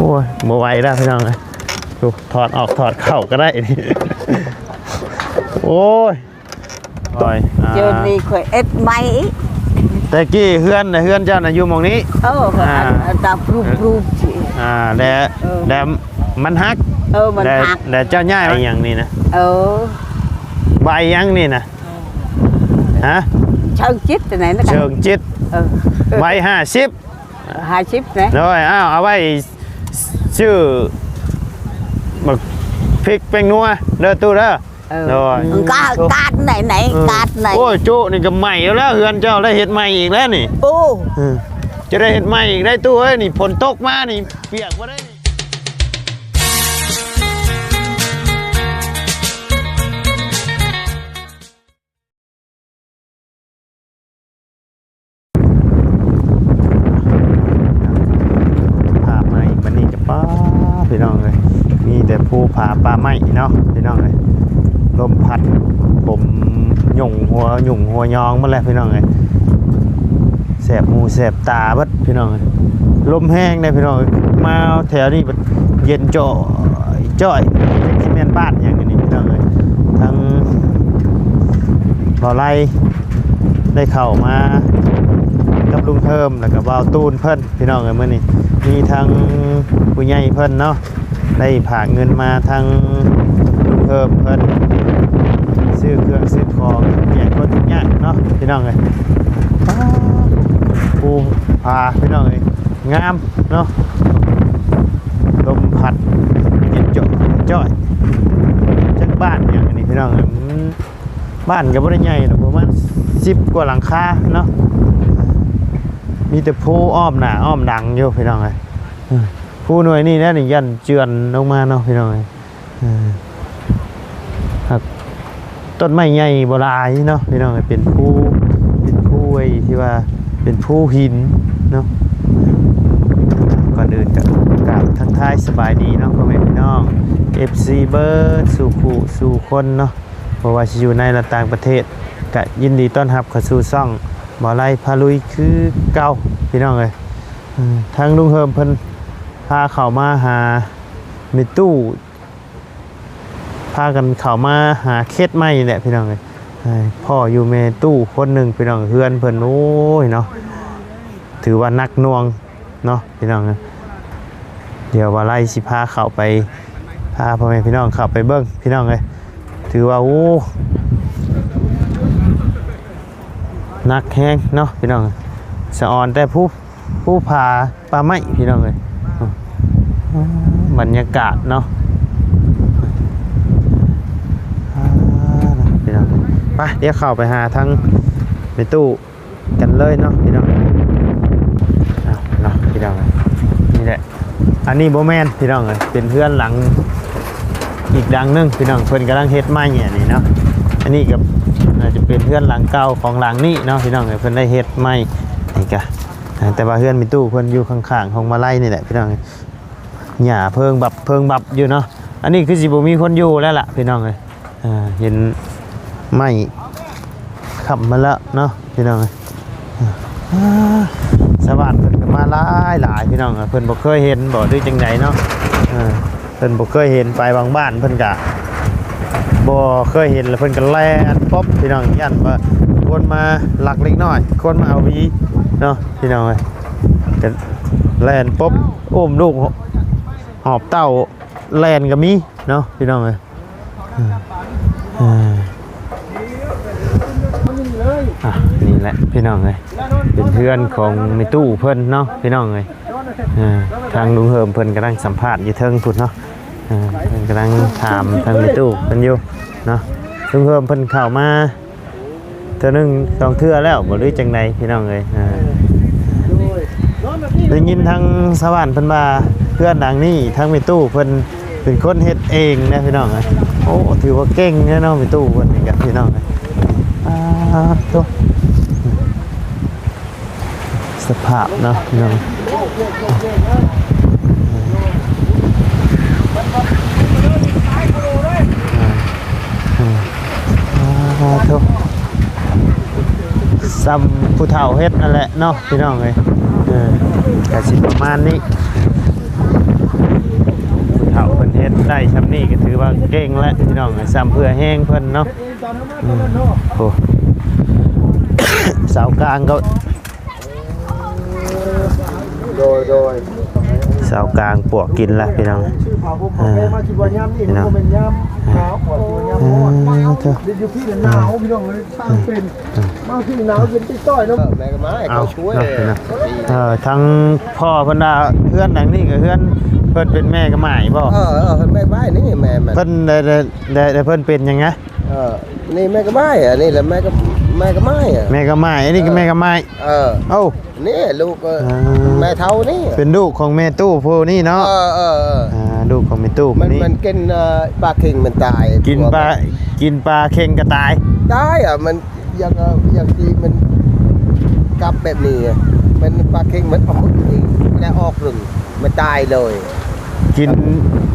ໂອ້ຍ ບໍ່ໄຫວແລ້ວພີ່ນ້ອງເອີຍ. ໂອ້ ຖອດອອກຖອດເຂົ້າກໍໄດ້ນີ້. ໂອ້ຍ ໂອ້ຍ ອ່າ ເຈົ້ານີ້ຂ້ອຍເອັດໃໝ່. ແຕ່ກີ້ເຮືອນນະ ເຮືອນເຈົ້ານະຢູ່ໝ່ອງນີ້. ເອີ ອ່າ ອັນ ອັນຕາປຣູບໆ ອ່າ ແລະ ເອີ ແລະມັນຫັກ. ເອີ ມັນຫັກ ແລະເຈົ້າຍ້າຍມາຫຍັງນີ້ນະ? ເອີ ໃບຫຍັງນີ້ນະ? ຮະ? ເຊີງຈິດຫັ້ນນະ ເຊີງຈິດ. ເອີ ໃບຫ້າສິບ ຫ້າສິບນະ. ໂດຍ ອ້າວ ເອົາໄວ້ຊື້ບັກພິກແປ້ງນົວເດີຕູ້ເດີ. ເອີ ໂດຍ ກາດ ກາດໄນ ເອີ ກາດໄນ. ໂອ້ຍ ຈຸນີ້ກໍໃໝ່ແລ້ວ ເຮືອນເຈົ້າໄດ້ເຮັດໃໝ່ອີກແລ້ວນີ້. ໂອ້ ເອີ ຈະໄດ້ເຮັດໃໝ່ອີກໄດຕູ້ເອີຍ. ນີ້ຝົນຕົກມານີ້ປຽກບໍ່ໄດ້ນີ້. ພາບໃໝ່ບັດນີ້ກໍ ປ້າ ພີ່ນ້ອງເອີຍ ມີແຕ່ພູຜາປ່າໄມ້ເນາະ ພີ່ນ້ອງເອີຍ. ລົມພັດ ຜົມຫຍຸ້ງຫົວ ຫຍຸ້ງຫົວຍອງໝົດແລ້ວ ພີ່ນ້ອງເອີຍ. ແສບຫູແສບຕາເບິດ ພີ່ນ້ອງເອີຍ. ລົມແຮງເດ້ ພີ່ນ້ອງເອີຍ. ມາແຖວນີ້ເຢັນຈ່ອຍ ຈ້ອຍ ຈັກຊິແມ່ນບ້ານຫຍັງອັນນີ້ ພີ່ນ້ອງເອີຍ. ທາງບ່າວໄລໄດ້ເຂົ້າມາກັບລຸງເຮີມ ແລ້ວກໍບ່າວຕູນເພິ່ນ ພີ່ນ້ອງເອີຍ. ມື້ນີ້ມີທັງຜູ້ໃຫຍ່ເພິ່ນເນາະ ໄດ້ຝາກເງິນມາທາງລຸງເຮີມເພິ່ນ ຊື້ເຄື່ອງຊື້ຂອງ ແຈກຄົນທຸກຍາກເນາະ ພີ່ນ້ອງເອີຍ. ພູຜາ ພີ່ນ້ອງເອີຍ ງາມເນາະ. ລົມພັດເຢັນຈ່ອຍ ຈ້ອຍ. ຈັກບ້ານຫຍັງອັນນີ້ ພີ່ນ້ອງເອີຍ. ອືມ ບ້ານກໍບໍ່ໄດ້ໃຫຍ່ດອກ ປະມານສິບກວ່າຫຼັງຄາເນາະ. ມີແຕ່ພູອ້ອມໜ້າອ້ອມຫຼັງຢູ່ ພີ່ນ້ອງເອີຍ. ເອີ ພູໜ່ວຍນີ້ແຫຼະນີ້ ຢ້ານເຈື່ອນລົງມາເນາະ ພີ່ນ້ອງເອີຍ. ເອີ ຫາກຕົ້ນໄມ້ໃຫຍ່ບໍ່ຫຼາຍເນາະ ພີ່ນ້ອງເອີຍ. ເປັນພູ ເປັນພູໄອ້ທີ່ວ່າເປັນພູຫີນເນາະ. ກ່ອນອື່ນກໍກາບທັກທາຍສະບາຍດີເນາະ ພໍ່ແມ່ພີ່ນ້ອງ ເອັຟຊີ ເບິດສູ່ຜູ້ສູ່ຄົນເນາະ. ບໍ່ວ່າຊິຢູ່ໃນ ແລະ ຕ່າງປະເທດ ກະຍິນດີຕ້ອນຮັບເຂົ້າສູ່ຊ່ອງບ່າວໄລພາລຸຍຄືເກົ່າ ພີ່ນ້ອງເອີຍ. ເອີ ທາງລຸງເຮີມເພິ່ນພາເຂົ້າມາຫາແມ່ຕູ້ ພາກັນເຂົ້າມາຫາເຂດໃໝ່ນີ້ແຫຼະ ພີ່ນ້ອງເອີຍ. ເອີ ພໍ້ຢູ່ແມ່ຕູ້ຄົນໜຶ່ງ ພີ່ນ້ອງ. ເຮືອນເພິ່ນ ໂອ້ຍເນາະ ຖືວ່າໜັກໜ່ວງເນາະ ພີ່ນ້ອງເອີຍ. ດຽວບ່າວໄລຊິພາເຂົ້າໄປ ພາພໍ່ແມ່ພີ່ນ້ອງເຂົ້າໄປເບິ່ງ ພີ່ນ້ອງເອີຍ. ຖືວ່າ ໂອ້ ໜັກແຮງເນາະ ພີ່ນ້ອງ. ສະອອນແຕ່ພູ ພູຜາປ່າໄມ້ ພີ່ນ້ອງເອີຍ. ບັນຍາກາດເນາະ ພີ່ນ້ອງ. ໄປ ດຽວເຂົ້າໄປຫາທາງແມ່ຕູ້ ກັນເລີຍເນາະ ພີ່ນ້ອງ. ເອົາເນາະ ພີ່ນ້ອງ ນີ້ແຫຼະ. ອັນນີ້ບໍ່ແມ່ນ ພີ່ນ້ອງເອີຍ ເປັນເຮືອນຫຼັງອີກຫຼັງໜຶ່ງ ພີ່ນ້ອງ. ເພິ່ນກຳລັງເຮັດໃໝ່ອັນນີ້ເນາະ. ອັນນີ້ກໍໜ້າຈະເປັນເຮືອນຫຼັງເກົ່າຂອງຫຼັງນີ້ເນາະ ພີ່ນ້ອງເອີຍ. ເພິ່ນໄດ້ເຮັດໃໝ່ນີ້ກະ ແຕ່ວ່າເຮືອນແມ່ຕູ້ເພິ່ນຢູ່ຂ້າງໆຂອງມາໄລນີ້ແຫຼະ ພີ່ນ້ອງເອີຍ. ຫຍ້າເພິ່ງບັບເພິ່ງບັບຢູ່ເນາະ. ອັນນີ້ຄືຊິບໍ່ມີຄົນຢູ່ແລ້ວລະ ພີ່ນ້ອງເອີຍ. ເອີ ເຫັນໄມ້ຄ້ຳມາແລ້ວເນາະ ພີ່ນ້ອງເອີຍ. ເອີ ຊາວບ້ານເພິ່ນກໍມາຫຼາຍໆ ພີ່ນ້ອງເອີຍ. ເພິ່ນບໍ່ເຄີຍເຫັນບໍ່ ຫຼືຈັ່ງໃດເນາະ. ເອີ ເພິ່ນບໍ່ເຄີຍເຫັນ ໄປບາງບ້ານເພິ່ນກະບໍ່ເຄີຍເຫັນ ແລ້ວເພິ່ນກະແລ່ນປົບ ພີ່ນ້ອງ. ຢ້ານວ່າຄົນມາລັກເລັກນ້ອຍ ຄົນມາເອົາຫວີເນາະ ພີ່ນ້ອງເອີຍ. ກະແລ່ນປົບ ອຸ້ມລູກຫອບເຕົ້າ ແລ່ນກໍມີເນາະ ພີ່ນ້ອງເອີຍ. ເອີ ອ່ະ ນີ້ແຫຼະ ພີ່ນ້ອງເອີຍ ເປັນເຮືອນຂອງແມ່ຕູ້ເພິ່ນເນາະ ພີ່ນ້ອງເອີຍ. ເອີ ທາງລຸງເຮີມເພິ່ນກຳລັງສຳພາດຢູ່ເທິງພຸ້ນເນາະ. ເອີ ເພິ່ນກຳລັງຖາມທາງແມ່ຕູ້ເພິ່ນຢູ່ເນາະ. ລຸງເຮີມເພິ່ນເຂົ້າມາ ເທື່ອໜຶ່ງສອງເທື່ອແລ້ວບໍ່ ຫຼືຈັ່ງໃດ ພີ່ນ້ອງເອີຍ. ເອີ ໄດ້ຍິນທາງຊາວບ້ານເພິ່ນວ່າ ເຮືອນຫຼັງນີ້ທາງແມ່ຕູ້ເພິ່ນເປັນຄົນເຮັດເອງນະ ພີ່ນ້ອງເອີຍ. ໂອ້ ຖືວ່າເກັ່ງແທ້ເນາະ ແມ່ຕູ້ເພິ່ນນີ້ກະ ພີ່ນ້ອງເອີຍ. ອາ ໂທ້ ສະພາບເນາະ ພີ່ນ້ອງ. ອາ ໂທ້ ສ່ຳຜູ້ເຖົ້າເຮັດນັ້ນແຫຼະເນາະ ພີ່ນ້ອງເອີຍ. ເອີ ກະຊິປະມານນີ້. ໄດ້ຊ່ຳນີ້ກໍຖືວ່າເກັ່ງແລ້ວພີ່ນ້ອງ ຊ່ຳເພື່ອແຮງເພິ່ນເນາະ. ອືມ ໂອ້ ສາວກາງກໍ ໂດຍ ໂດຍ ສາວກາງປວກກິນລະພີ່ນ້ອງ. ເອີ ພີ່ນ້ອງ ເອີ ເອີ ເອີ ມາທີ່ໜາວເຢັນຕິດຕ້ອຍເນາະ ເອີ ແມ່ກະໝ້າຍ ເອີ ເຂົາຊ່ວຍ ເອີ ທາງພໍ່ເພິ່ນວ່າເຮືອນຫຼັງນີ້ກໍເຮືອນເພິ່ນເປັນແມ່ກະໝ້າຍບໍ່? ເອີ ເອີ ເພິ່ນແມ່ກະໝ້າຍນີ້ ແມ່ ແມ່ ເພິ່ນໄດ້ ໄດ້ ໄດ້ ໄດ້ ເພິ່ນເປັນຫຍັງນະ? ເອີ ນີ້ແມ່ກະໝ້າຍ ອັນນີ້ລະແມ່ກະ ແມ່ກະໝ້າຍ ແມ່ກະໝ້າຍ ອັນນີ້ກໍແມ່ກະໝ້າຍ ເອີ ເອົ້າ ນີ້ລູກ ເອີ ອ່າ ແມ່ເຖົ້ານີ້ ເປັນລູກຂອງແມ່ຕູ້ຜູ້ນີ້ເນາະ. ເອີ ເອີ ເອີ ອ່າ ລູກຂອງແມ່ຕູ້ຜູ້ນີ້ ມັນ ມັນກິນ ເອີ ປາເຄັງມັນຕາຍ ກິນປາ ກິນປາເຄັງກໍຕາຍ ຕາຍ ອ່ະ ມັນຢາກ ຢາກຊິມັນກັບແບບນີ້ ມັນປາເຄັງມັນອອກຢູ່ນີ້ ບໍ່ໄດ້ອອກເພິ່ນ ມັນຕາຍເລີຍ. ກິນ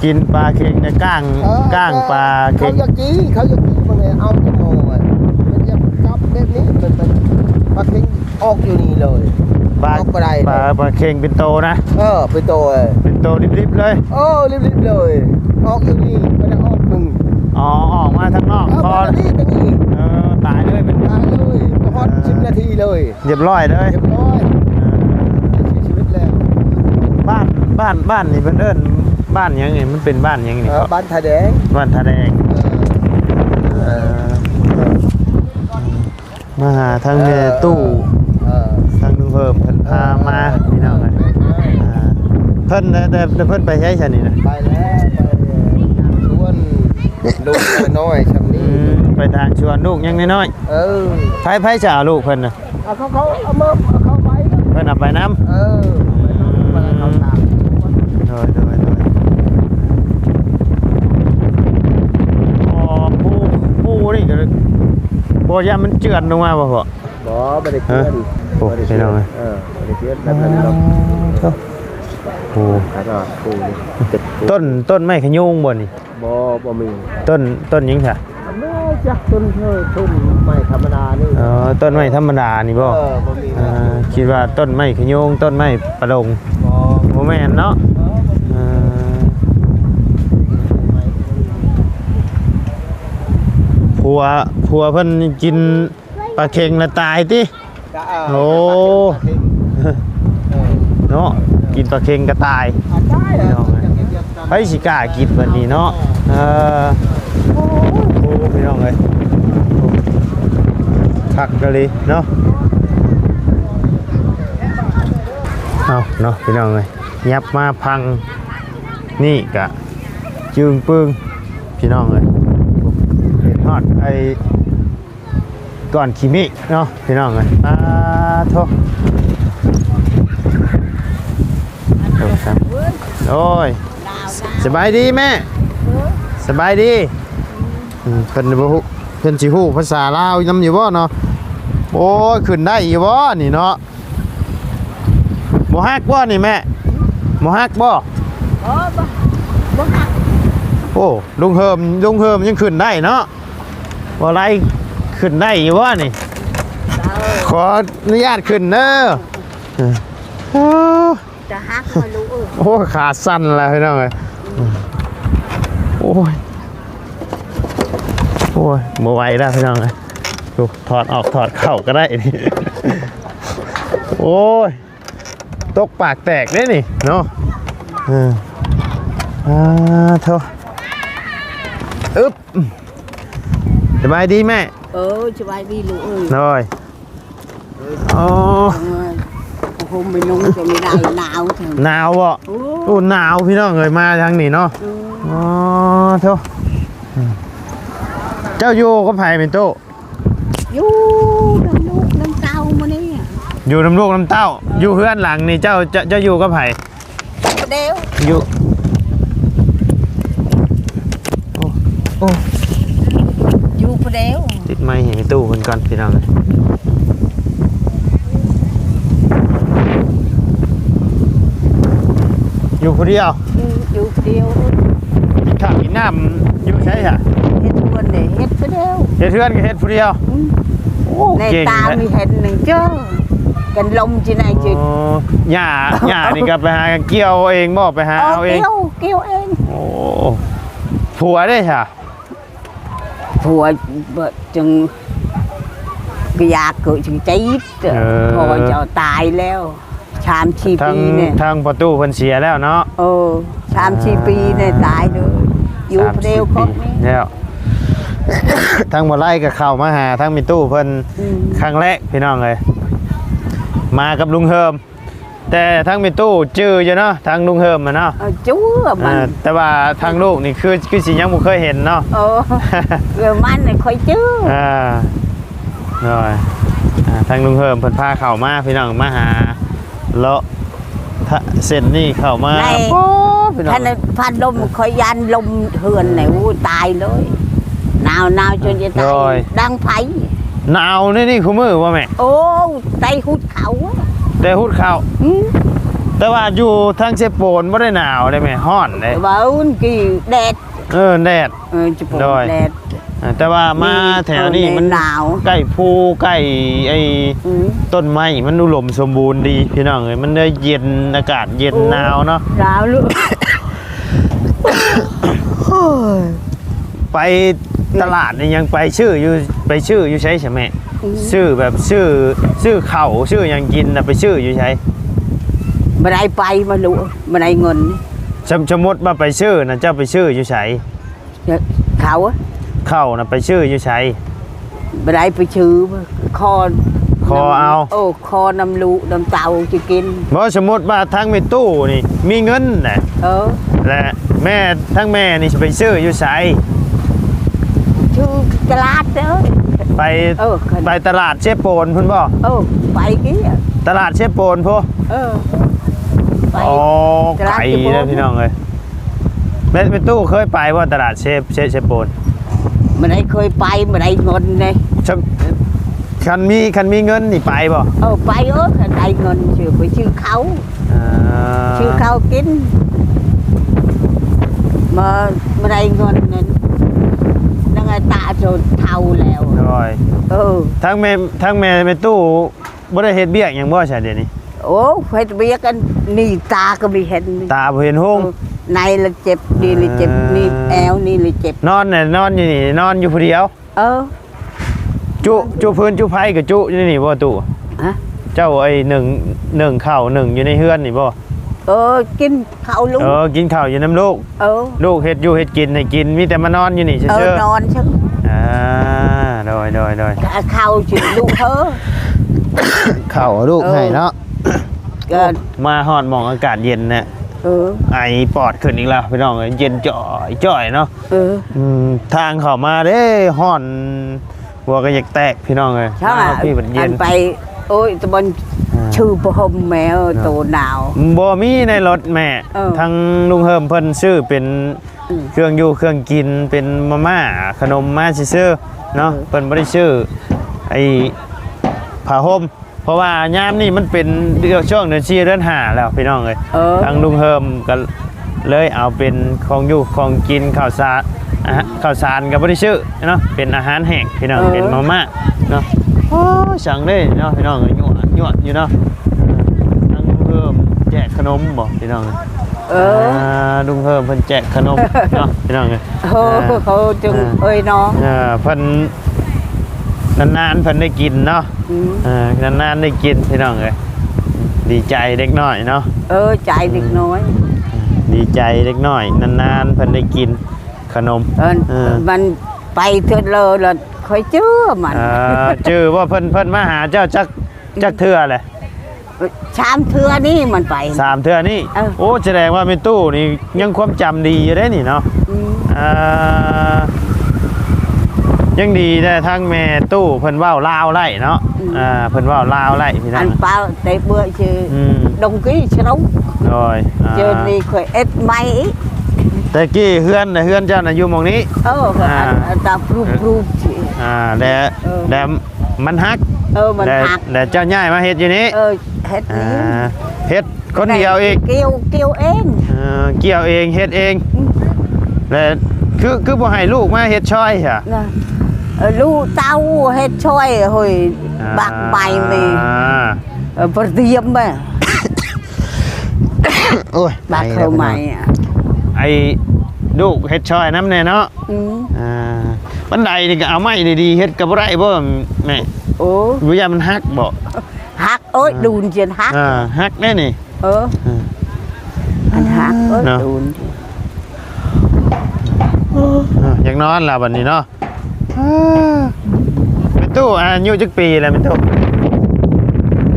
ກິນປາເຄັງນະ ກ້າງ ເອີ ກ້າງປາເຄັງ ເຂົາຢາກກິນ ເຂົາຢາກກິນ ມັນເອົາຈະໝໍ ມັນຢາກກັບແບບນີ້ ມັນ ມັນ ປາເຄັງອອກຢູ່ນີ້ເລີຍ ປາ ອອກບໍ່ໄດ້ ປາ ເລີຍ ປາເຄັງເປັນໂຕນະ? ເອີ ເປັນໂຕ ເປັນໂຕລິບໆເລີຍ? ເອີ ລິບໆເລີຍ ອອກຢູ່ນີ້ ບໍ່ໄດ້ອອກເພິ່ນ ອໍ ອອກມາທາງນອກ ເອີ ພໍ ມາທາງນີ້ ທາງນີ້ ເອີ ຕາຍເລີຍ ຕາຍເລີຍ ບໍ່ຮອດ ເອີ ສິບນາທີເລີຍ ຮຽບຮ້ອຍເລີຍ ຮຽບຮ້ອຍ ເອີ ເສຍຊີວິດແລ້ວ. ບ້ານ ບ້ານ ບ້ານນີ້ເພິ່ນເອີ້ນບ້ານຫຍັງນີ້? ມັນເປັນບ້ານຫຍັງນີ້? ເອີ ເກາະ ບ້ານທ່າແດງ ບ້ານທ່າແດງ ເອີ ເອີ ເອີ ມາຫາທາງແມ່ຕູ້ ເອີ ທາງລຸງເພີ່ມເພິ່ນພາມາ ເອີ ພີ່ນ້ອງເອີຍ ເອີ ອ່າ ເພິ່ນ ແຕ່ ແຕ່ ແຕ່ເພິ່ນໄປໃສຊະນີ້ນະ? ໄປແລ້ວ ໄປທາງສວນ ລູກນ້ອຍຊ່ຳນີ້ ອືມ ໄປທາງສວນ ລູກຍັງນ້ອຍໆ ເອີ ໃຜ ໃຜຈະເອົາລູກເພິ່ນນະ? ເອົາ ເຂົາ ເຂົາເອົາມາ ເອົາເຂົ້າໄປ ເພິ່ນເອົາໄປນຳ ເອີ ໄປນຳ ໄປເຂົ້າທາງ ໂດຍ ໂດຍ ໂດຍ ອໍ ພູ ພູນີ້ກໍ ບໍ່ຢ້ານມັນເຈື່ອນລົງມາບໍ່ພໍ່? ບໍ່ ບໍ່ໄດ້ເຈື່ອນ ຮະ? ໂອ້ ພີ່ນ້ອງເອີຍ ເອີ ບໍ່ໄດ້ເຈື່ອນ ແບບນັ້ນດອກ ອໍ ໂອ້ ຂະໜາດພູນີ້ ຕົ້ນ ຕົ້ນໄມ້ຂະໂຍງບໍ່ນີ້? ບໍ່ ບໍ່ມີ ຕົ້ນ ຕົ້ນຫຍັງຊະ? ອັນນັ້ນຈັກຕົ້ນເທີ ຕົ້ນໄມ້ທຳມະດານີ້ ເອີ ຕົ້ນໄມ້ທຳມະດານີ້ບໍ່? ເອີ ບໍ່ມີ ອ່າ ຄິດວ່າຕົ້ນໄມ້ຂະໂຍງ ຕົ້ນໄມ້ປະດົງ ບໍ່ ບໍ່ແມ່ນເນາະ ເອີ ບໍ່ມີ ເອີ ຜົວ ຜົວເພິ່ນກິນປາເຄັງລະຕາຍຕິ? ໂອ້ ເນາະ ກິນປາເຄັງກະຕາຍ ພີ່ນ້ອງເອີຍ ໃຜຊິກ້າກິນບັດນີ້ເນາະ ເອີ ໂອ້ ພີ່ນ້ອງເອີຍ ຄັກອີ່ຫຼີເນາະ ເອົາເນາະ ພີ່ນ້ອງເອີຍ ຫຍັບມາພັງນີ້ກະຈຶ່ງປຶ້ງ ພີ່ນ້ອງເອີຍ ເຫັນຮອດໄອ້ ກ່ອນຂີ້ເມກເນາະ ພີ່ນ້ອງເອີຍ ປາໂທ້ ໂອ້ຍ ສະບາຍດີແມ່ ສະບາຍດີ ອືມ ເພິ່ນບໍ່ຮູ້ ເພິ່ນຊິຮູ້ພາສາລາວນຳຢູ່ບໍ່ເນາະ? ໂອ້ຍ ຂຶ້ນໄດ້ຢູ່ບໍ່ນີ້ເນາະ? ບໍ່ຮັກບໍ່ນີ້ແມ່? ບໍ່ຮັກບໍ່? ບໍ່ ບໍ່ ບໍ່ຮັກ ໂອ້ ລຸງເຮີມ ລຸງເຮີມຍັງຂຶ້ນໄດ້ເນາະ? ບໍ່ໄລ່ຂຶ້ນໄດ້ຢູ່ບໍ່ນີ້? ເອີ ຂໍອະນຸຍາດຂຶ້ນເດີ ໂອ້ ຈະຫັກບໍ່ລູກເອີຍ ໂອ້ຍ ຂາສັ່ນລະພີ່ນ້ອງເອີຍ ໂອ້ຍ ໂອ້ຍ ບໍ່ໄຫວລະພີ່ນ້ອງເອີຍ ໂອ້ ຖອດອອກຖອດເຂົ້າກໍໄດ້ນີ້ ໂອ້ຍ ຕົກປາກແຕກເດ້ນີ້ເນາະ ເອີ ອ່າໂທ້ ອຶບ ສະບາຍດີແມ່ ເອີ ສະບາຍດີລູກເອີຍ ໂດຍ ໂອ້ ເອີ ຜ້າຫົ່ມໄປນຸ່ງກໍບໍ່ໄດ້ ໜາວແທ້ ໜາວບໍ່? ໂອ້ ໂອ້ ໜາວພີ່ນ້ອງເອີຍ ມາທາງນີ້ເນາະ ເອີ ອໍ ໂທ້ ເຈົ້າຢູ່ກັບໃຜແມ່ຕູ້? ຢູ່ນຳລູກນຳເຕົ້າມື້ນີ້ ຢູ່ນຳລູກນຳເຕົ້າ ເອີ ຢູ່ເຮືອນຫຼັງນີ້ເຈົ້າ ເຈົ້າ ເຈົ້າຢູ່ກັບໃຜ? ຜູ້ດຽວ ຢູ່ ໂອ້ ໂອ້ ຢູ່ຜູ້ດຽວ ຕິດໄມໃຫ້ແມ່ຕູ້ເພິ່ນກ່ອນພີ່ນ້ອງ ຢູ່ຜູ້ດຽວ ອືມ ຢູ່ຜູ້ດຽວ ກິນຂ້າວກິນນ້ຳຢູ່ໃສຊະ? ເຮັດເຮືອນເດ້ ເຮັດຜູ້ດຽວ ເຮັດເຮືອນກໍເຮັດຜູ້ດຽວ ອືມ ໂອ້ ເກັ່ງແທ້ ມີເຮັດໜຶ່ງເຈົ້າ ກັນລົມຈີ່ໄນຈີ່ ອໍ ຫຍ້າ ຫຍ້ານີ້ກໍໄປຫາກ່ຽວເອງບໍ່? ໄປຫາເອົາເອງ ເອີ ກ່ຽວ ກ່ຽວເອງ ໂອ້ ຜົວເດ້ຊະ? ຜົວ ຈັ່ງ ກະຢາກເກີດຈັ່ງຕິດ. ເອີ ພໍ່ເຈົ້າຕາຍແລ້ວ ສາມສີ່ປີແນ່. ທາງພໍ່ຕູ້ເພິ່ນເສຍແລ້ວເນາະ? ເອີ ສາມສີ່ປີແນ່ ຕາຍເລີຍ ຢູ່ຜູ້ດຽວ. ສາມສີ່ປີແລ້ວ ທາງບໍ່ໄລ່ກໍເຂົ້າມາຫາທາງແມ່ຕູ້ເພິ່ນ ອືມ ຄັ້ງແລກ ພີ່ນ້ອງເອີຍ ມາກັບລຸງເຮີມ. ແຕ່ທາງແມ່ຕູ້ຈື່ຢູ່ເນາະ ທາງລຸງເຮີມຫັ້ນເນາະ. ເອີ ຈື່ມັນ ເອີ ແຕ່ວ່າທາງລູກນີ້ຄື ຄືຊິຍັງບໍ່ເຄີຍເຫັນເນາະ. ເອີ ເອີ ມັນຂ້ອຍຈື່. ເອີ ໂດຍ ອ່າ ທາງລຸງເຮີມເພິ່ນພາເຂົ້າມາ ພີ່ນ້ອງ ມາຫາເລາະ ທະ ເສັ້ນນີ້ເຂົ້າມາ. ໂອ້ ພີ່ນ້ອງ ພັດລົມ ຂ້ອຍຢ້ານລົມເຮືອນນີ້ ໂອ້ ຕາຍເລີຍ ໜາວ ໜາວຈົນຈະຕາຍ. ໂດຍ ດັງໄຟ ໜາວໃນນີ້ຄູ່ມື້ບໍ່ແມ່? ໂອ້ ແຕ່ຮຸດເຂົ້າ ແຕ່ຮຸດເຂົ້າ. ອືມ ແຕ່ວ່າຢູ່ທາງເຊໂປນບໍ່ໄດ້ໜາວເດ້ແມ່ ຮ້ອນເດ້. ວ່າອື່ນກີ້ແດດ. ເອີ ແດດ. ເອີ ຈະໂປນ ໂດຍ ແດດ. ອ່າ ແຕ່ວ່າມາແຖວນີ້ມັນໜາວ ໃກ້ພູ ໃກ້ໄອ້ ອືມ ຕົ້ນໄມ້ ມັນອຸດົມສົມບູນດີ ພີ່ນ້ອງເອີຍ ມັນໄດ້ເຢັນ ອາກາດເຢັນ ໂອ້ ໜາວເນາະ ໜາວ. ໄປຕະຫຼາດນີ້ຍັງໄປຊື້ຢູ່ ໄປຊື້ຢູ່ໃສຊະແມ່? ອືມ ຊື້ແບບ ຊື້ ຊື້ເຂົ້າ ຊື້ຫຍັງກິນນະ ໄປຊື້ຢູ່ໃສ? ບໍ່ໄດ້ໄປ ມາລຸ ບໍ່ໄດ້ເງິນ. ສົມ ສົມມຸດວ່າໄປຊື້ນະ ເຈົ້າໄປຊື້ຢູ່ໃສ? ເຂົ້າ ເຂົ້ານະໄປຊື້ຢູ່ໃສ? ບໍ່ໄດ້ໄປຊື້ ຂໍ ຂໍເອົາ ເອີ ຂໍນຳລູກນຳເຕົ້າຈະກິນ. ບໍ່ ສົມມຸດວ່າທາງແມ່ຕູ້ນີ້ມີເງິນນະ ເອີ ແລະ ແມ່ ທາງແມ່ນີ້ຊິໄປຊື້ຢູ່ໃສ? ຢູ່ຕະຫຼາດເດີ ໄປ ເອີ ໄປຕະຫຼາດເຊໂປນພຸ້ນບໍ່? ເອີ ໄປກີ້ ຕະຫຼາດເຊໂປນພຸ້ນ. ເອີ ໄປ ອໍ ຕະຫຼາດເຊໂປນ ໄກເດີພີ່ນ້ອງເອີຍ. ແມ່ ແມ່ຕູ້ເຄີຍໄປບໍ່ຕະຫຼາດເຊ ເຊ ເຊໂປນ? ບໍ່ໄດ້ເຄີຍໄປ ບໍ່ໄດ້ເງິນເດ້. ຄັນມີ ຄັນມີເງິນນີ້ໄປບໍ່? ເອີ ໄປເອີ ຄັນໄດ້ເງິນຊື້ ໄປຊື້ເຂົ້າ ອ່າ ຊື້ເຂົ້າກິນ. ບໍ່ ບໍ່ໄດ້ເງິນນັ້ນ ນັ່ງຕາຈົນເຖົ້າແລ້ວ. ໂດຍ ເອີ ທາງແມ່ ທາງແມ່ ແມ່ຕູ້ ບໍ່ໄດ້ເຮັດວຽກຫຍັງບໍ່ຊະດຽວນີ້? ໂອ້ ເຮັດວຽກອັນນີ້ ຕາກໍບໍ່ເຫັນ ຕາບໍ່ເຫັນຮຸ່ງ. ເອີ ໃນລະເຈັບ ນີ້ລະເຈັບ ອ່າ ນີ້ແອວນີ້ລະເຈັບ. ນອນນະ ນອນຢູ່ນີ້ ນອນຢູ່ຜູ້ດຽວ? ເອີ ຈຸ ຈຸຟືນຈຸໄຟກໍຈຸຢູ່ໃນນີ້ບໍ່ຕູ້? ຮະ? ເຈົ້າໄອ້ໜຶ້ງ ໜຶ້ງເຂົ້າ ໜຶ້ງຢູ່ໃນເຮືອນນີ້ບໍ່? ເອີ ກິນເຂົ້າລູກ ເອີ ກິນເຂົ້າຢູ່ນຳລູກ. ເອີ ລູກເຮັດຢູ່ເຮັດກິນໃຫ້ກິນ ມີແຕ່ມານອນຢູ່ນີ້ຊື່ໆ. ເອີ ນອນຊື່ ອ່າ ໂດຍ ໂດຍ ໂດຍ. ເຂົ້າຊິລູກເຮີ ເຂົ້າລູກໃຫ້ເນາະ. ເອີ ມາຮອດໝ່ອງອາກາດເຢັນນະ ເອີ ໄອປອດຂຶ້ນອີກແລ້ວພີ່ນ້ອງເອີຍ ເຢັນຈ່ອຍໆເນາະ. ເອີ ອືມ ທາງເຂົ້າມາເດ້ ຮ້ອນ ຫົວກໍຢາກແຕກພີ່ນ້ອງເອີຍ. ມາຮອດພີ້ບັດເຢັນ ອັນໄປ ໂອ້ຍ ຕະບອນ ອ່າ ຊື່ຜ້າຫົ່ມແມວ ເນາະ ໂຕໜາວ ບໍ່ມີໃນລົດແມ່. ເອີ ທາງລຸງເຮີມເພິ່ນຊື້ເປັນ ອືມ ເຄື່ອງຢູ່ເຄື່ອງກິນ ເປັນມາມ່າຂະໜົມມາຊື່ໆເນາະ. ເອີ ເພິ່ນບໍ່ໄດ້ຊື້ໄອ້ຜ້າຫົ່ມ ເພາະວ່າຍາມນີ້ມັນເປັນເດືອນ ຊ່ວງເດືອນສີ່ເດືອນຫ້າແລ້ວພີ່ນ້ອງເອີຍ. ເອີ ທາງລຸງເຮີມກໍເລີຍເອົາເປັນຂອງຢູ່ຂອງກິນ ເຂົ້າສານ ອາຫານ ເຂົ້າສານກໍບໍ່ໄດ້ຊື້ເນາະ ເປັນອາຫານແຫ້ງພີ່ນ້ອງ. ເອີ ເປັນມາມ່າເນາະ. ໂອ້ ສັງເດ້ເນາະພີ່ນ້ອງເອີຍ ຍວດໆຢູ່ເນາະ. ທາງລຸງເຮີມແຈກຂະໜົມບໍ່ພີ່ນ້ອງ? ເອີ ອ່າ ລຸງເຮີມເພິ່ນແຈກຂະໜົມເນາະພີ່ນ້ອງເອີຍ. ໂອ້ ອ່າ ເຂົາຈຶ່ງ ອ່າ ເອີຍເນາະ ອ່າ ເພິ່ນ ນານໆເພິ່ນໄດ້ກິນເນາະ. ອືມ ເອີ ນານໆໄດ້ກິນພີ່ນ້ອງເອີຍ. ດີໃຈເດັກນ້ອຍເນາະ. ເອີ ໃຈເດັກນ້ອຍ ອືມ ດີໃຈເດັກນ້ອຍ ນານໆເພິ່ນໄດ້ກິນຂະໜົມ. ເອີ ເອີ ມັນໄປເທື່ອເລີລະ ຂ້ອຍຈື່ມັນ. ເອີ ຈື່ວ່າເພິ່ນ ເພິ່ນມາຫາເຈົ້າຈັກ ຈັກເທື່ອແຫຼະ? ສາມເທື່ອນີ້ມັນໄປ ສາມເທື່ອນີ້. ເອີ ໂອ້ ສະແດງວ່າແມ່ຕູ້ນີ້ຍັງຄວາມຈຳດີຢູ່ເດ້ນີ້ເນາະ. ອືມ ອ່າ ຍັງດີແດ່ທາງແມ່ຕູ້ເພິ່ນເວົ້າລາວໄດ້ເນາະ. ອືມ ອ່າ ເພິ່ນເວົ້າລາວໄດ້ພີ່ນ້ອງ. ອັນປາວແຕ່ເບື່ອຊື່ ອືມ ດົງກີ້ຊະເນາະ. ໂດຍ ອ່າ ເຈີນີ້ຂ້ອຍເອັດໃໝ່ອີກ. ແຕ່ກີ້ເຮືອນນະ ເຮືອນເຈົ້ານະຢູ່ໝ່ອງນີ້. ເອີ ອ່າ ອັນ ອັນຕາພຣູບໆ ອ່າ ແລະ ເອີ ແລະ ມັນຫັກ. ເອີ ມັນຫັກ ແລະເຈົ້າຍ້າຍມາເຮັດຢູ່ນີ້. ເອີ ເຮັດນີ້ ອ່າ ເຮັດຄົນດຽວອີກ. ເອີ ກ່ຽວ ກ່ຽວເອງ. ເອີ ກ່ຽວເອງ ເຮັດເອງ. ອືມ ແລະ ຄື ຄືບໍ່ໃຫ້ລູກມາເຮັດຊ່ອຍຊະ? ນະ ເອີ ລູກເຕົ້າເຮັດຊ່ອຍ ໂອ້ຍ ອ່າ ບັກໃໝ່ນີ້. ອ່າ ເອີ ປະຕຽມແມ່ ໂອ້ຍ ບັກເຂົ້າໃໝ່ ໄອ້ ລູກເຮັດຊ່ອຍນຳແດ່ເນາະ. ອືມ ອ່າ ບັນໄດນີ້ກໍເອົາໄມ້ດີໆເຮັດກໍບໍ່ໄດ້ບໍ່ແມ່? ໂອ້ ບໍ່ຢ້ານມັນຫັກບໍ່? ຫັກ ໂອ້ຍ ອ່າ ດູນຈົນຫັກ ອ່າ ຫັກແດ່ນີ້. ເອີ ອ່າ ອັນຫັກ ໂອ້ຍ ເນາະ ດູນ. ເອີ ຢາກນອນແລ້ວບັດນີ້ເນາະ. ແມ່ຕູ້ອາຍຸຈັກປີແລ້ວແມ່ຕູ້? ອ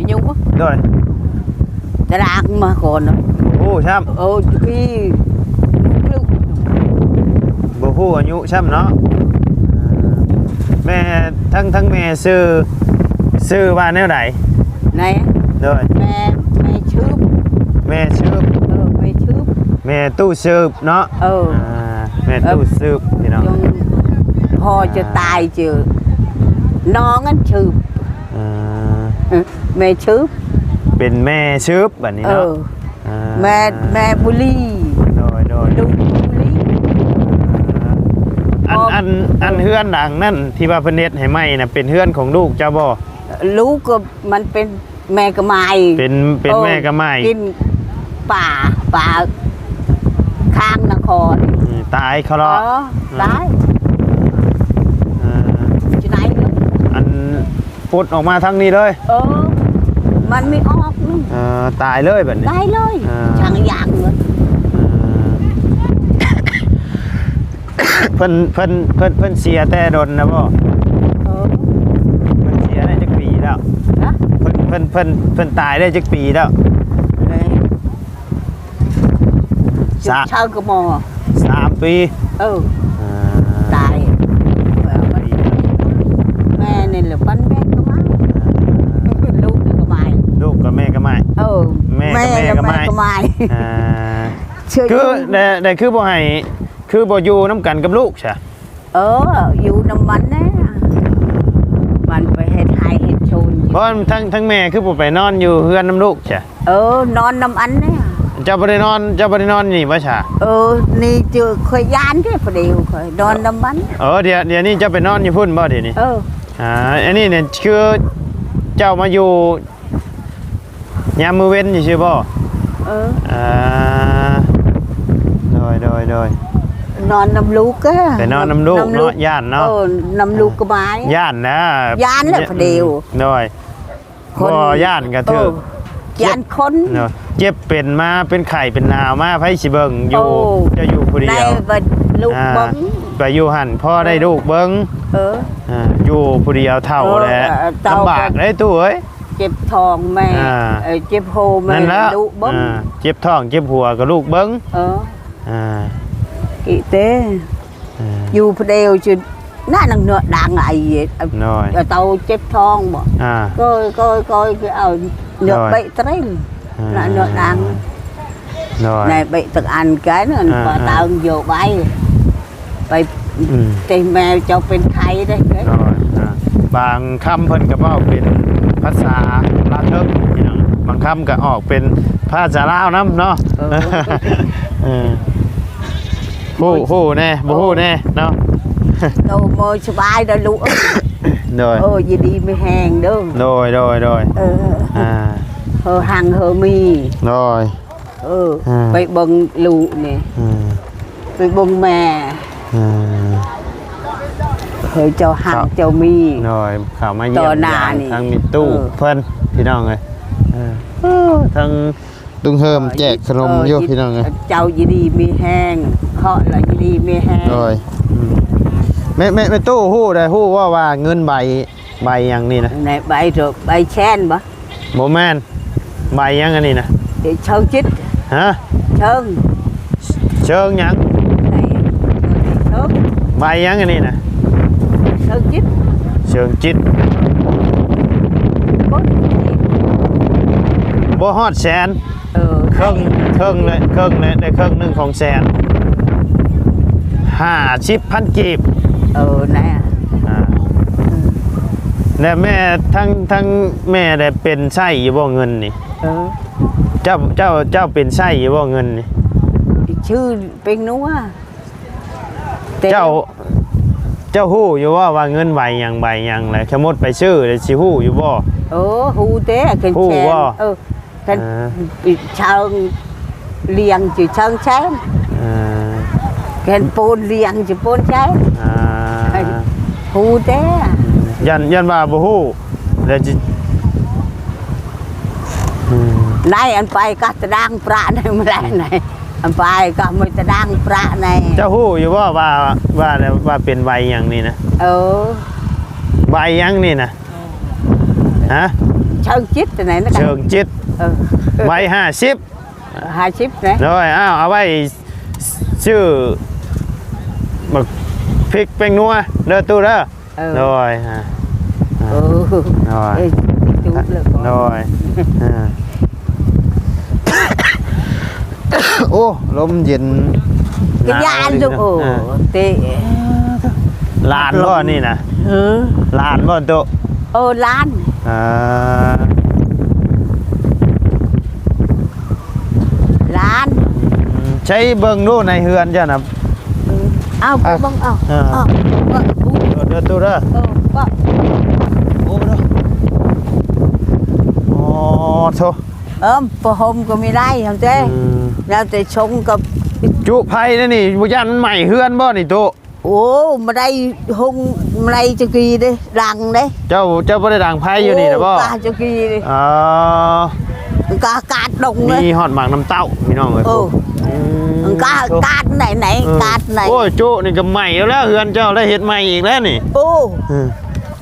າຍຸ ໂດຍ ຕະລາງມາກ່ອນເນາະ. ໂອ້ ຊ້ຳ ໂອ້ ຕະກີ້ ບໍ່ຮູ້ອາຍຸຊ້ຳເນາະ. ແມ່ ທັງ ທັງແມ່ຊື່ ຊື່ວ່າແນວໃດ? ໃນ ໂດຍ ແມ່ ແມ່ຊືບ ແມ່ຊືບ ເອີ ແມ່ຊືບ ແມ່ຕູ້ຊືບເນາະ. ເອີ ອ່າ ແມ່ຕູ້ຊືບ ເອີ ພີ່ນ້ອງ ຈົນພໍ່ຈະຕາຍ ອ່າ ເຈີ ນ້ອງອັນຊືບ ອ່າ ເອີ ແມ່ຊືບ ເປັນແມ່ຊືບບັດນີ້ເນາະ. ເອີ ອ່າ ແມ່ ແມ່ບຸລີ ໂດຍ ໂດຍ ລູກບຸລີ. ອ່າ ອັນ ອັນ ອັນເຮືອນຫຼັງນັ້ນທີ່ວ່າເພິ່ນເຮັດໃຫ້ໃໝ່ນະ ເປັນເຮືອນຂອງລູກເຈົ້າບໍ່? ລູກກໍມັນເປັນ ແມ່ກະໝາຍ ເປັນ ເປັນ ເອີ ແມ່ກະໝາຍ ກິນປາ ປາຂ້າງນະຄອນ ອືມ ຕາຍເຂົາເນາະ. ເອີ ຕາຍ ເອີ ຈະໄດ້ເລີຍ ອັນປົດອອກມາທາງນີ້ເລີຍ. ເອີ ມັນມີອອກນີ້ ເອີ ຕາຍເລີຍບັດນີ້ ຕາຍເລີຍ. ເອີ ຊ່າງຢ່າງເລີຍ ເອີ ເພິ່ນ ເພິ່ນ ເພິ່ນ ເພິ່ນເສຍແຕ່ດົນນະບໍ່? ເອີ ເພິ່ນເສຍໄດ້ຈັກປີແລ້ວ? ຮະ? ເພິ່ນ ເພິ່ນ ເພິ່ນ ເພິ່ນຕາຍໄດ້ຈັກປີແລ້ວ? ເອີ ສາມ ຊາວກະໝໍ ສາມປີ. ເອີ ອ່າ ຕາຍ ແມ່ນີ້ແຫຼະ ປັນແມ່ກະໝາຍ ລູກກະໝາຍ ລູກກັບແມ່ກະໝາຍ. ເອີ ແມ່ກັບແມ່ກະໝາຍ ແມ່ກະໝາຍ ອ່າ ຄື ແຕ່ ແຕ່ຄືບໍ່ໃຫ້ ຄືບໍ່ຢູ່ນຳກັນກັບລູກຊະ? ເອີ ຢູ່ນຳມັນແດ່ ມັນໄປເຮັດໄຮ່ເຮັດສວນ. ບໍ່ ທັງ ທັງແມ່ຄືບໍ່ໄປນອນຢູ່ເຮືອນນຳລູກຊະ? ເອີ ນອນນຳອັນແດ່. ເຈົ້າບໍ່ໄດ້ນອນ ເຈົ້າບໍ່ໄດ້ນອນນີ້ບໍ່ຊະ? ເອີ ນີ້ເຈີ ຂ້ອຍຢ້ານເດ້ ພໍດີຂ້ອຍນອນນຳມັນ. ເອີ ດຽວ ດຽວນີ້ເຈົ້າໄປນອນຢູ່ພຸ້ນບໍ່ດຽວນີ້? ເອີ ອ່າ ອັນນີ້ນີ້ຄືເຈົ້າມາຢູ່ ຍາມມື້ເວັນຢູ່ຊື່ບໍ່? ເອີ ອ່າ ໂດຍ ໂດຍ ໂດຍ ນອນນຳລູກກະ ໄປນອນນຳລູກເນາະ ຢ້ານເນາະ. ເອີ ນຳລູກກະບາຍ ຢ້ານນະ ຢ້ານແຫຼະ ພະເດວ ໂດຍ ບໍ່ຢ້ານກະຖືກ ເອີ ຢ້ານຄົນເນາະ ເຈັບເປັນມາ ເປັນໄຂ້ເປັນໜາວມາ ໃຜຊິເບິ່ງຢູ່? ເຈົ້າຢູ່ຜູ້ດຽວ ໄດ້ລູກເບິ່ງ ອ່າ ໄປຢູ່ຫັ້ນ ພໍໄດ້ ເອີ ລູກເບິ່ງ. ເອີ ອ່າ ຢູ່ຜູ້ດຽວເຖົ້າແຫຼະ ເອີ ລຳບາກເດ້ຕູ້ເອີຍ. ເຈັບທ້ອງແມ່ ອ່າ ເອີ ເຈັບຫົວແມ່ ລູກເບິ່ງ ອ່າ ເຈັບທ້ອງເຈັບຫົວກໍລູກເບິ່ງ. ເອີ ອ່າ ກິເຕ ອ່າ ຢູ່ຜູ້ດຽວຈະ ນະ ນັ່ງເນາະດັງໄອ ໂດຍ ເຕົາເຈັບທ້ອງບໍ່ ອ່າ ກໍ ກໍ ກໍ ກໍເອົາເນາະ ໂດຍ ເບະເຕັງ ອ່າ ນະ ເນາະດັງ ໂດຍ ໃນເບະຕັງອັນກັນ ອ່າ ກໍເຕົາໂຍບາຍ ໄປ ອືມ ແຕ່ແມ່ເຈົ້າເປັນໄຂ້ເດ້ ໂດຍ ອ່າ ບາງຄຳເພິ່ນກໍເວົ້າເປັນພາສາລາວເທິງພີ່ນ້ອງ ບາງຄຳກໍອອກເປັນພາສາລາວນຳເນາະ. ເອີ ເອີ ຮູ້ ຮູ້ແດ່ ບໍ່ຮູ້ແດ່ເນາະ. ໂຕ ໂມ ສະບາຍເດີລູກ ໂດຍ ເອີ ຢູ່ດີມີແຮງເດີ ໂດຍ ໂດຍ ໂດຍ ເອີ ອ່າ ເຮີຮັງເຮີມີ ໂດຍ. ເອີ ອ່າ ໄປເບິ່ງລູກນີ້ ອ່າ ໄປເບິ່ງແມ່ ອ່າ ເຮີເຈົ້າຮັກ ເຈົ້າມີ ໂດຍ ເຂົ້າມາຢ້ຽມຢາມທັງມີຕູ້ ເອີ ເພິ່ນ ພີ່ນ້ອງເອີຍ ເອີ ທັງຕຸງເຮີມແຈກຂະໜົມຢູ່ ເອີ ພີ່ນ້ອງເອີຍ ເຈົ້າຢູ່ດີມີແຮງ ເຄາະລະຢູ່ດີມີແຮງ ໂດຍ ອືມ ແມ່ ແມ່ຕູ້ຮູ້ໄດ້ ຮູ້ວ່າ ວ່າເງິນໃບ ໃບຫຍັງນີ້ນະ ໃນໃບໂຕ ໃບແຊນບໍ່? ບໍ່ແມ່ນ ໃບຫຍັງອັນນີ້ນະ? ເຊີງຈິດ ຮະ? ເຊີງ ເຊີງຫຍັງ? ໃບເຊີງ ໃບຫຍັງອັນນີ້ນະ? ເຊີງຈິດ ເຊີງຈິດ ບໍ່ຮອດແສນ ເອີ ເຄິ່ງ ເຄິ່ງແຫຼະ ເຄິ່ງແຫຼະ ໄດ້ເຄິ່ງໜຶ່ງຂອງແສນ ຫ້າສິບພັນກີບ ເອີ ນະ ອ່າ ແລ້ວແມ່ ທັງ ທັງແມ່ໄດ້ເປັນໃຊ້ຢູ່ບໍ່ເງິນນີ້? ເອີ ເຈົ້າ ເຈົ້າ ເຈົ້າເປັນໃຊ້ຢູ່ບໍ່ເງິນນີ້? ຊື່ເປັນນົວ ເຈົ້າ ເຈົ້າຮູ້ຢູ່ບໍ່ວ່າເງິນໃບຫຍັງໃບຫຍັງ ແລ້ວສະມຸດໄປຊື້ແລ້ວຊິຮູ້ຢູ່ບໍ່? ເອີ ຮູ້ແຕ່ ເອີ ຄັນ ເອີ ຄັນ ອ່າ ເຊີງລ້ຽງຊິເຊີງແສນ ເອີ ເຫັນປູນລ້ຽງຊິປູນໃສ ອ່າ ຮູ້ແຕ່ ຢ້ານ ຢ້ານວ່າບໍ່ຮູ້ ແລ້ວຊິ ອືມ ໄດ້ອັນໄປກະຕະດາງປະໃນມື້ແລງໃນ ອັນໄປກະມີຕະດາງປະໃນ ເຈົ້າຮູ້ຢູ່ບໍ່ວ່າ ວ່າ ວ່າເປັນໄວຫຍັງນີ້ນະ? ເອີ ໄວຫຍັງນີ້ນະ? ຮະ? ເຊີງຈິດໃນນັ້ນ ເຊີງຈິດ ເອີ ໄວຫ້າສິບ ຫ້າສິບນະ ໂດຍ ອ້າວ ເອົາໄວ້ຊື້ບັກພິກແປ້ງນົວເດີຕູ້ເດີ ເອີ ໂດຍ ອ່າ ໂອ້ ໂດຍ ເອີ ຕູ້ເລີຍ ໂດຍ ອ່າ ໂອ້ ລົມເຢັນ ກະຍານ ໜາວ ລູກ ເອີ ເຕະ ຫຼານບໍ່ນີ້ນະ? ເອີ ຫຼານບໍ່ໂຕ? ເອີ ຫຼານ ອ່າ ຫຼານ ອືມ ໃຊ້ເບິ່ງດູໃນເຮືອນເຈົ້ານະ ເອີ ເອົາ ອ່ະ ເບິ່ງເອົາ ເອີ ເອົາ ເອີ ເດີຕູ້ເດີ ເອີ ໂອ້ ໂອ້ ໂທ ເອີ ຜ້າຫົ່ມກໍມີໄດ້ຫັ້ນເດ້ ອືມ ແລ້ວແຕ່ຊົງກັບ ຈຸໄຟແນວນີ້ ບໍ່ຢ້ານມັນໄໝ້ເຮືອນບໍ່ນີ້ໂຕ? ໂອ້ ມາໄດ້ຫົງ ມາໄດ້ຈັກກີເດ້ ດັງເດ້ ເຈົ້າ ເຈົ້າບໍ່ໄດ້ດັງໄຟຢູ່ນີ້ນະບໍ່? ໂອ້ ກາຈັກກີເດ້ ອໍ ກາ ກາດດົງເດ້ ມີຮອດໝາກນ້ຳເຕົ້າພີ່ນ້ອງເອີຍ ໂອ້ ອືມ ກາ ກາດໃນ ໃນ ເອີ ກາດໃນ ໂອ້ຍ ຈຸນີ້ກໍໄໝ້ແລ້ວ ເຮືອນເຈົ້າໄດ້ເຮັດໃໝ່ອີກແລ້ວນີ້ ໂອ້ ເອີ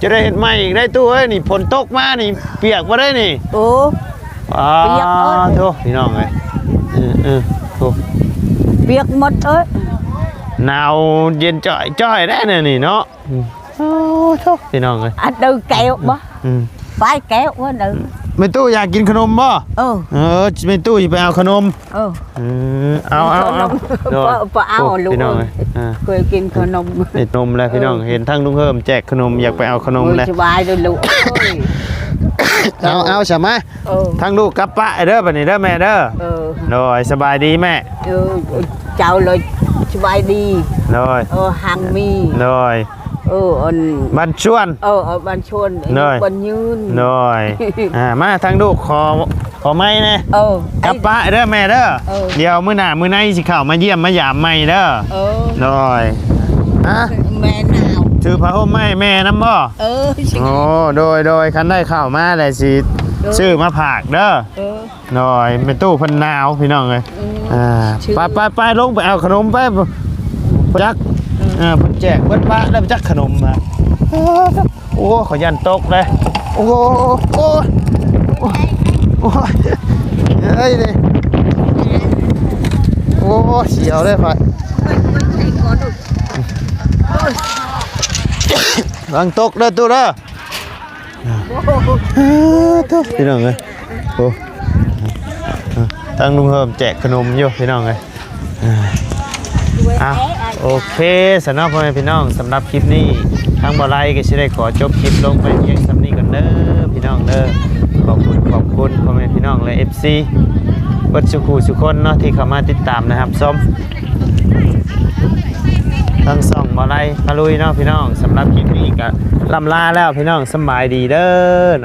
ຈະໄດ້ເຮັດໃໝ່ອີກໄດ້ຕູ້ເອີຍ ນີ້ຝົນຕົກມານີ້ປຽກບໍ່ໄດ້ນີ້ ໂອ້ ອ່າ ປຽກໝົດ ໂທ ພີ່ນ້ອງເອີຍ ເອີ ເອີ ໂທ ປຽກໝົດເອີຍ ໜາວເຢັນຈ້ອຍໆ ໄດ້ແນວນີ້ເນາະ ອືມ ໂອ້ ໂທ ພີ່ນ້ອງເອີຍ ອັນເດີແກ້ວບໍ່ ອືມ ປາຍແກ້ວວ່າເດີ ແມ່ຕູ້ຢາກກິນຂະໜົມບໍ່? ເອີ ເອີ ແມ່ຕູ້ຊິໄປເອົາຂະໜົມ ເອີ ເອີ ເອົາ ເອົາ ເອົາ ໂດຍ ບໍ່ເອົາລູກ ພີ່ນ້ອງເອີຍ ອ່າ ເຄີຍກິນຂະໜົມ ເຮັດໜົມແລ້ວພີ່ນ້ອງ ເອີ ເຫັນທາງລຸງເຮີມແຈກຂະໜົມ ຢາກໄປເອົາຂະໜົມແລ້ວ ສະບາຍເດີລູກ ເອີຍ ເອົາ ເອົາຊະມາ ເອີ ທາງລູກກັບປ້າເດີ ບັດນີ້ເດີແມ່ເດີ ເອີ ໂດຍ ສະບາຍດີແມ່ ເອີ ເຈົ້າເລີຍ ສະບາຍດີ ໂດຍ ເອີ ຮັ່ງມີ ໂດຍ ເອີ ອັນ ບ້ານຊວນ ເອີ ເອີ ບ້ານຊວນ ໂດຍ ຄົນຍືນ ໂດຍ ອ່າ ມາທາງລູກ ຂໍ ຂໍໄມ້ແດ່ ເອີ ກັບປ້າເດີແມ່ເດີ ເອີ ດຽວມື້ໜ້າມື້ໃນຊິເຂົ້າມາຢ້ຽມມາຢາມໃໝ່ເດີ ເອີ ໂດຍ ຮະ ແມ່ໜາວ ຖືຜ້າຫົ່ມມາໃຫ້ແມ່ນຳບໍ່? ເອີ ໂອ້ ໂດຍ ໂດຍ ຄັນໄດ້ເຂົ້າມາແລ້ວຊິ ເອີ ຊື້ມາຝາກເດີ ເອີ ໂດຍ ແມ່ຕູ້ເພິ່ນໜາວພີ່ນ້ອງເອີຍ ອືມ ອ່າ ໄປ ໄປ ໄປ ລົງໄປເອົາຂະໜົມໄປ ຈັກ ເອີ ເອີ ເພິ່ນແຈກເບິດປະແລ້ວຈັກຂະໜົມນະ ໂອ້ ຂ້ອຍຢ້ານຕົກເດ້ ໂອ້ ໂອ້ ໂອ້ຍ ໂອ້ຍ ເອີຍ ໂອ້ ສຽວເດ້ຂ້ອຍ ລະວັງຕົກເດີຕູ້ເດີ ອ່າ ໂອ້ໂຫ ໂອ້ໂຫ ພີ່ນ້ອງເອີຍ ໂອ້ ອ່າ ທາງລຸງເຮີມແຈກຂະໜົມຢູ່ພີ່ນ້ອງເອີຍ ອ່າ ໂອເຄ ສະເນາະ ພໍ່ແມ່ພີ່ນ້ອງ ສຳລັບຄລິບນີ້ ທາງບໍ່ໄລກໍຊິໄດ້ຂໍຈົບຄລິບລົງໄປພຽງສ່ຳນີ້ກ່ອນເດີພີ່ນ້ອງເດີ ຂອບຄຸນ ຂອບຄຸນພໍ່ແມ່ພີ່ນ້ອງ ແລະ ເອັຟຊີ ເບິດສູ່ຄູ່ສູ່ຄົນເນາະ ທີ່ເຂົ້າມາຕິດຕາມ ແລະ ຮັບຊົມ ທາງຊ່ອງບໍ່ໄລພາລຸຍເນາະພີ່ນ້ອງ ສຳລັບຄລິບນີ້ກໍລ່ຳລາແລ້ວພີ່ນ້ອງ ສຳບາຍດີເດີເນາະ.